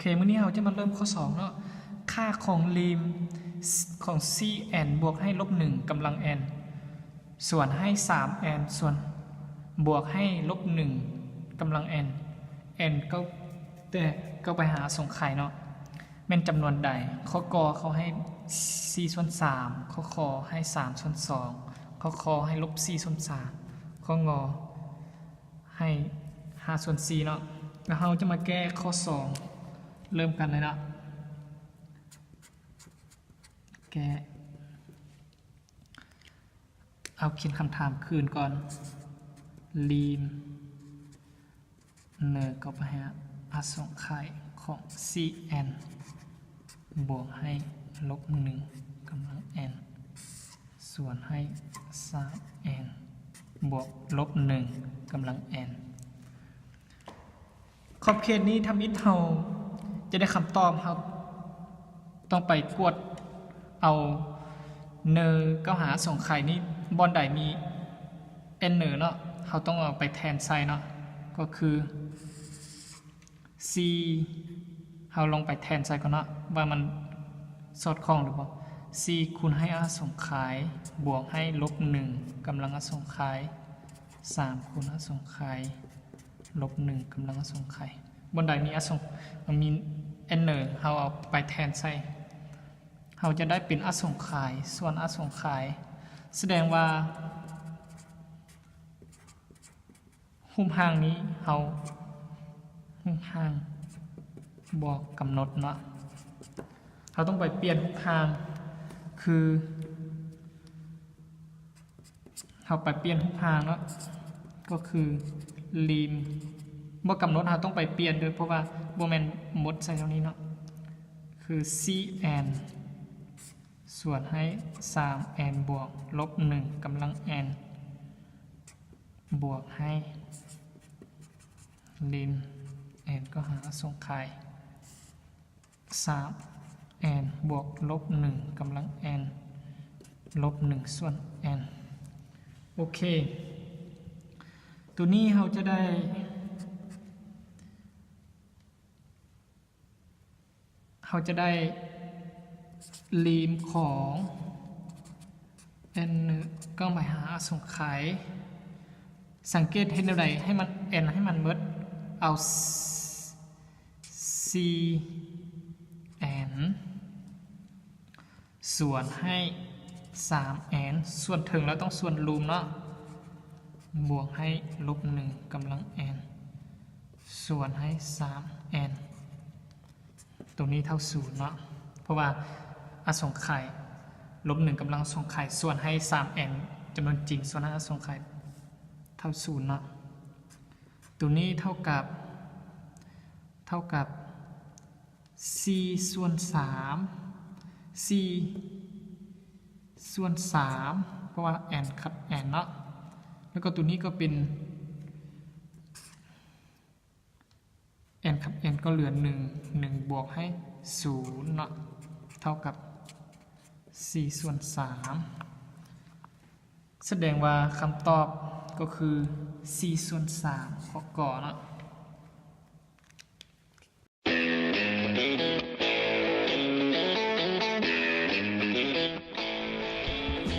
ເຄ ມື້ນີ້ເຮົາຈະມາເລີ່ມຂໍ້ສອງເນາະ. ຄ່າຂອງ lim ຂອງ C n ບວກໃຫ້ລົບໜຶ່ງກຳລັງ n ສ່ວນໃຫ້ ສາມ n ສ່ວນ ບວກໃຫ້ລົບໜຶ່ງກຳລັງ n, n ກໍແຕ່ເຂົ້າໄປຫາອະສົງໄຂເນາະ ແມ່ນຈຳນວນໃດ? ຂໍ້ ກ ເຂົາໃຫ້ສີ່ສ່ວນສາມ, ຂໍ້ ຂ ໃຫ້ສາມສ່ວນສອງ, ຂໍ້ ຄ ໃຫ້ລົບສີ່ສ່ວນສາມ, ຂໍ້ ງ ໃຫ້ຫ້າສ່ວນສີ່ເນາະ. ແລ້ວເຮົາຈະມາແກ້ຂໍ້ສອງ ເລີ່ມກັນເລີຍເນາະ. ແກ້ ເອົາ ຂຽນຄຳຖາມຄືນກ່ອນ. Lim n ເຂົ້າໄປຫາອະສົງໄຂຂອງ C n ບວກໃຫ້ລົບໜຶ່ງກຳລັງ n ສ່ວນໃຫ້ ສາມ n ບວກລົບໜຶ່ງກຳລັງ n. ຂອບເຂດນີ້ທຳອິດເຮົາຈະໄດ້ຄຳຕອບ, ເຮົາຕ້ອງໄປກວດເອົາ n ເຂົ້າຫາອະສົງໄຂນີ້ ບ່ອນໃດມີ n ເນາະ ເຮົາຕ້ອງເອົາໄປແທນໃສ່ເນາະ ກໍຄື C ເຮົາລອງໄປແທນໃສ່ກ່ອນເນາະ ວ່າມັນສອດຄ່ອງຫຼືບໍ່. C ຄູນໃຫ້ອະສົງໄຂບວກໃຫ້ລົບໜຶ່ງກຳລັງອະສົງໄຂ ສາມຄູນອະສົງໄຂລົບໜຶ່ງກຳລັງອະສົງໄຂ. ບ່ອນໃດມີອະສົງ ມີ n ເຮົາເອົາໄປແທນໃສ່ ເຮົາຈະໄດ້ເປັນອະສົງໄຂສ່ວນອະສົງໄຂ. ສະແດງວ່າ ຮູບຮ່າງນີ້ເຮົາ ຮູບຮ່າງບໍ່ກຳນົດເນາະ ເຮົາຕ້ອງໄປປ່ຽນຮູບຮ່າງ ຄືເຮົາໄປປ່ຽນຮູບຮ່າງເນາະ ກໍຄື lim ບໍ່ກຳນົດ ເຮົາຕ້ອງໄປປ່ຽນເດີ ເພາະວ່າບໍ່ແມ່ນໝົດໃສ່ເທົ່ານີ້ເນາະ ຄື C n ສ່ວນໃຫ້ ສາມ n ບວກລົບໜຶ່ງກຳລັງ n ບວກໃຫ້ lim n ກໍຫາອະສົງໄຂ ສາມ n ບວກລົບໜຶ່ງກຳລັງ n ລົບໜຶ່ງສ່ວນ n. ໂອເຄ ໂຕນີ້ເຮົາຈະໄດ້ ເຮົາຈະໄດ້ lim ຂອງ n ເຂົ້າໄປຫາອະສົງໄຂ. ສັງເກດເຮັດແນວໃດໃຫ້ມັນ n ໃຫ້ມັນໝົດ ເອົາ C n ສ່ວນໃຫ້ ສາມ n ສ່ວນເທິງແລ້ວຕ້ອງສ່ວນລຸ່ມເນາະ ບວກໃຫ້ລົບໜຶ່ງກຳລັງ n ສ່ວນໃຫ້ ສາມ n ໂຕນີ້ເທົ່າສູນເນາະ ເພາະວ່າອະສົງໄຂ ລົບໜຶ່ງກຳລັງອະສົງໄຂ ສ່ວນໃຫ້ ສາມ n ຈຳນວນຈິງ ສ່ວນໃຫ້ອະສົງໄຂເທົ່າສູນເນາະ. ໂຕນີ້ເທົ່າກັບ ເທົ່າກັບ ສີ່ສ່ວນສາມ ສີ່ສ່ວນສາມ ເພາະວ່າ n ຂັດ n ເນາະ ແລ້ວກໍໂຕນີ້ກໍເປັນ n ຂັດ n ກໍເຫຼືອໜຶ່ງ ໜຶ່ງບວກໃຫ້ສູນເນາະ ເທົ່າກັບ ສີ່ສ່ວນສາມ. ສະແດງວ່າຄຳຕອບກໍຄື ສີ່ສ່ວນສາມ ຂໍ້ ກ ເນາະ.